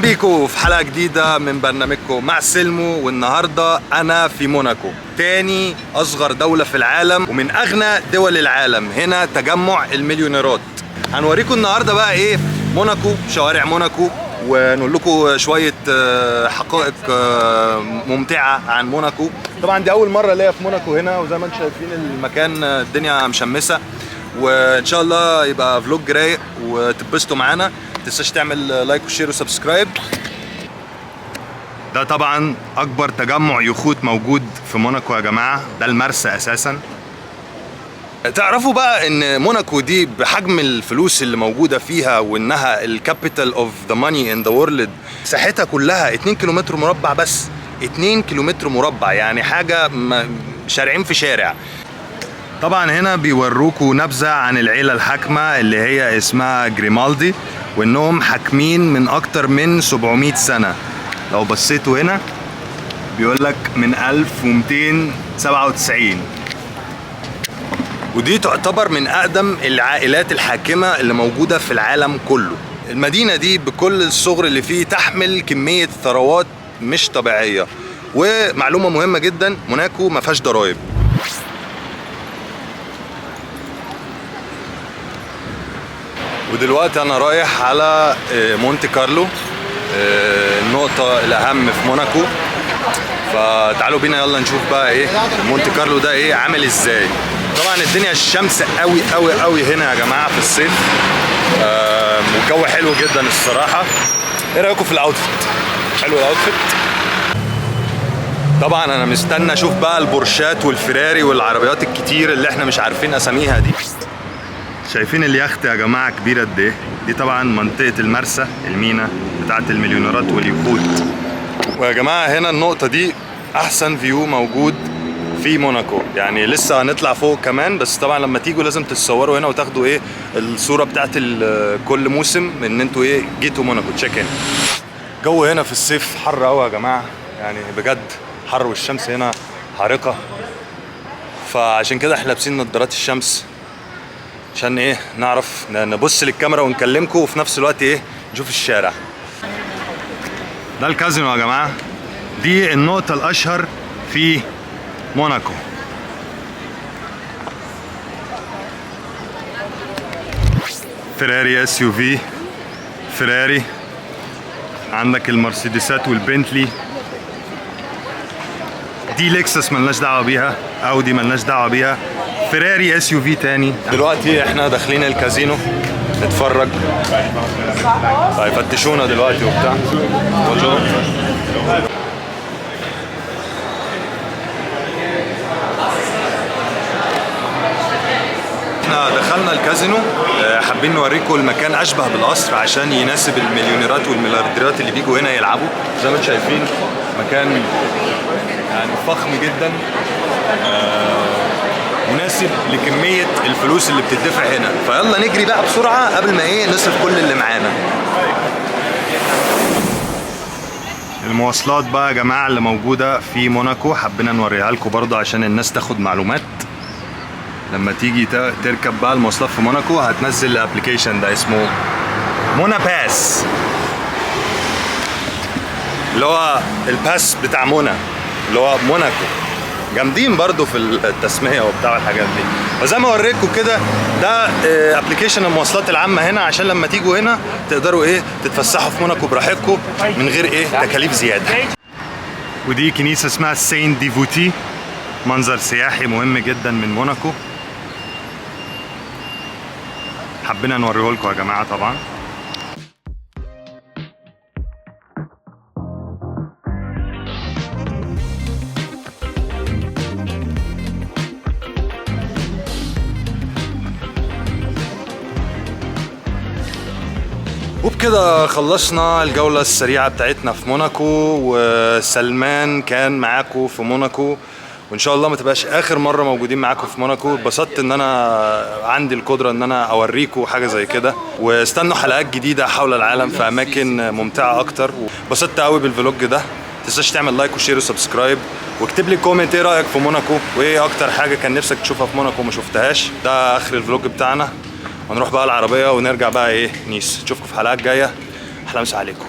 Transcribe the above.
بيكم في حلقة جديدة من برنامجكم مع سلمو. والنهارده انا في موناكو، تاني اصغر دولة في العالم ومن اغنى دول العالم. هنا تجمع المليونيرات. هنوريكم النهارده بقى ايه موناكو، شوارع موناكو، ونقول لكم شوية حقائق ممتعة عن موناكو. طبعا دي اول مرة ليا في موناكو هنا، وزي ما انتم شايفين المكان الدنيا مشمسه، وان شاء الله يبقى vlog رايق وتتبسطوا معانا. ما تنساش تعمل like و share و subscribe. ده طبعا اكبر تجمع يخوت موجود في موناكو يا جماعة، ده المرسى اساسا. تعرفوا بقى ان موناكو دي بحجم الفلوس اللي موجودة فيها وانها ال capital of the money in the world، مساحتها كلها 2 كيلومتر مربع بس. 2 كيلومتر مربع، يعني حاجة شارعين في شارع. طبعا هنا بيوروكوا نبذة عن العيلة الحاكمة اللي هي اسمها جريمالدي، وانهم حاكمين من اكتر من 700 سنة. لو بصيتوا هنا بيقول لك من 1297، ودي تعتبر من اقدم العائلات الحاكمة اللي موجودة في العالم كله. المدينة دي بكل الصغر اللي فيه تحمل كمية ثروات مش طبيعية. ومعلومة مهمة جدا، موناكو ما فيهاش ضرائب. ودلوقتي انا رايح على مونte كارلو، النقطة الأهم في موناكو. فتعالوا بينا يلا نشوف بقى ايه مونte كارلو ده، ايه عامل ازاي. طبعا الدنيا الشمس قوي قوي قوي هنا يا جماعة في الصيف، والجو حلو جدا الصراحة. ايه رأيكم في ال outfit؟ حلو ال outfit؟ طبعا انا مستني اشوف بقى البورشات والفيراري والعربيات الكتير اللي احنا مش عارفين اساميها دي. شايفين اليخت يا جماعة كبيرة قد ايه؟ دي طبعا منطقة المرسى، المينا بتاعت المليونيرات واليخوت. ويا جماعة هنا النقطة دي أحسن view موجود في موناكو، يعني لسه هنطلع فوق كمان، بس طبعا لما تيجوا لازم تتصوروا هنا وتاخدوا ايه الصورة بتاعت كل موسم ان انتوا ايه جيتوا موناكو check in. الجو هنا في الصيف حر قوي يا جماعة، يعني بجد حر، والشمس هنا حارقة، فعشان كده احنا لابسين نظارات الشمس عشان ايه نعرف نبص للكاميرا ونكلمكم، وفي نفس الوقت ايه نشوف الشارع. ده الكازينو يا جماعة، دي النقطة الأشهر في موناكو. فيراري SUV، فيراري، عندك المرسيدسات والبنتلي. دي لكسس ملناش دعوه بيها، اودي ملناش دعوه بيها، فيراري SUV تاني. دلوقتي احنا داخلين الكازينو نتفرج، هيفتشونا دلوقتي وبتاع. bonjour. احنا دخلنا الكازينو، حابين نوريكم المكان اشبه بالقصر عشان يناسب المليونيرات والمليارديرات اللي بيجوا هنا يلعبوا. زي ما انتم شايفين مكان يعني فخم جدا، مناسب لكمية الفلوس اللي بتدفع هنا. فيلا نجري بقى بسرعة قبل ما ايه نصرف كل اللي معانا. المواصلات بقى يا جماعة اللي موجودة في موناكو حبينا نوريها لكم برضه عشان الناس تاخد معلومات. لما تيجي تركب بقى المواصلات في موناكو هتنزل ال application ده اسمه Mona Pass، اللي هو ال pass بتاع مونا، اللي هو موناكو. جامدين برضو في التسمية وبتاع الحاجات دي. فزي ما وريتكم كده ده application المواصلات العامة هنا، عشان لما تيجوا هنا تقدروا ايه تتفسحوا في موناكو براحتكم من غير ايه تكاليف زيادة. ودي كنيسة اسمها Saint Dévote، منظر سياحي مهم جدا من موناكو، حبينا نوريه لكم يا جماعة. طبعا وبكده خلصنا الجولة السريعة بتاعتنا في موناكو، وسلمان كان معاكم في موناكو، وان شاء الله ما تبقاش اخر مرة موجودين معاكم في موناكو. اتبسطت ان انا عندي القدرة ان انا اوريكم حاجة زي كده، واستنوا حلقات جديدة حول العالم في اماكن ممتعة اكتر. اتبسطت قوي بال vlog ده. ما تنساش تعمل like و share و subscribe، واكتب لي comment ايه رايك في موناكو، وايه اكتر حاجة كان نفسك تشوفها في موناكو وما شفتهاش. ده اخر ال vlog بتاعنا، ونروح بقى العربية ونرجع بقى ايه نيس. نشوفكم في حلقات جاية. احلى مسا عليكم.